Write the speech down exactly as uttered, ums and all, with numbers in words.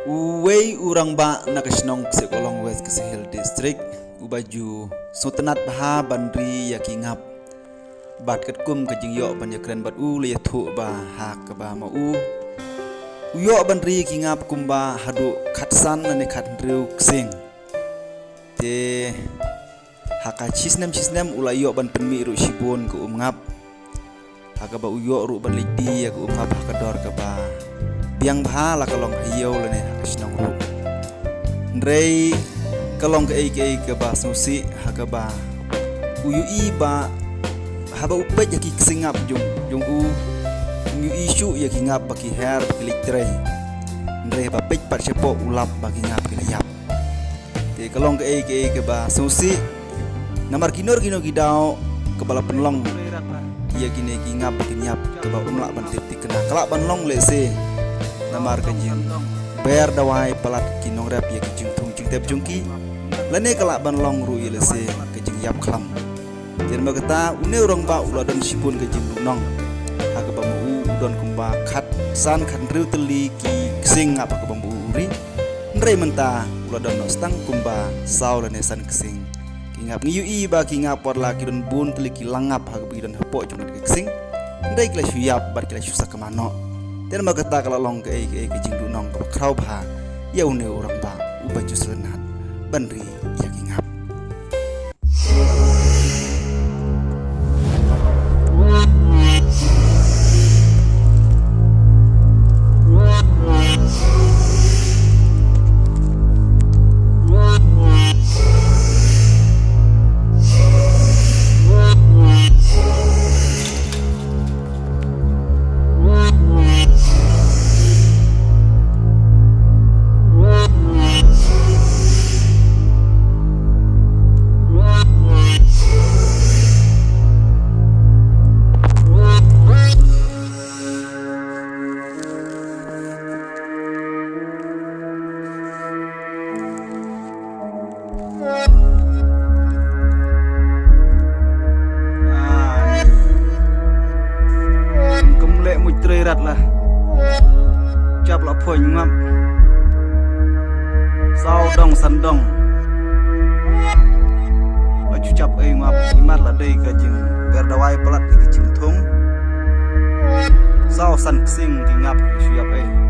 Uwei u rangbah na ka shnong Ksiang Kolong West Khasi Hills District, uba ju sngewtynnad bha ban ri ïa ki ngap. Bad katkum ka jingïoh ban ïakren bad u, la ïathuh ba ha kaba ma u, u ïoh ban ri ïa ki ngap kumba haduh khatsan lane khathynriew ksing. Te ha ka shisnem shisnem u la ïoh ban pynmih ruh shibun ka um ngap. Ha kaba u ïoh ruh ban leit die ïa ka um ngap ha ka dor kaba biang bha, la ka long ha ïew lane ha ka shnong ruh. Hynrei ka long kaei kaei kaba sngewsih ha kaba u ïohi ba haba u peit ïa ki ksing ngap jong, jong u, u ïohi shuh ïa ki ngap ba ki her, ba ki leit trei. Hynrei haba peit pat shapoh, u lap ba ki ngap ki la ïap. Te ka long kaei kaei kaba sngewsih. Namar kino kino ki daw kaba la pynlong ïa kine ki ngap ba kin ïap, kaba ym lah ban tip thikna, ka lah ban long lehse namar ka jingber dawai palat ki nongrep ïa ki jingthung jingtep jong ki, lane ka lah ban long ruh ïa lehse ka jingïap khlam. Te namar kata une u rangbah u la don shibun ka jingduhnong ha kaba ma u u don kumba khatsan khathynriew tylli ki ksing ngap ha kaba ma u u ri. Hynrei mynta u la don noh tang kumba saw lane san ksing ki ngap. Ngi ïohi ba ki ngap wat la ki don bun tylli ki lang ngap ha kaba ki don hapoh jong ki ksing, hynrei ki la shu ïap bad ki la shu sakma noh. Te namar kata ka la long kaei kaei ka jingduhnong kaba khraw bha ïa une u rangbah uba ju sngewtynnad ban ri ïa ki ngap. Kum leh muit trei rat la. Chap la phoñ ngap. Saw dong san dong. La chu chap ei ngap, imat la dei ka jingber dawai palat ïa ka jingthung. Saw san ksing ki ngap ki shu ïap ei.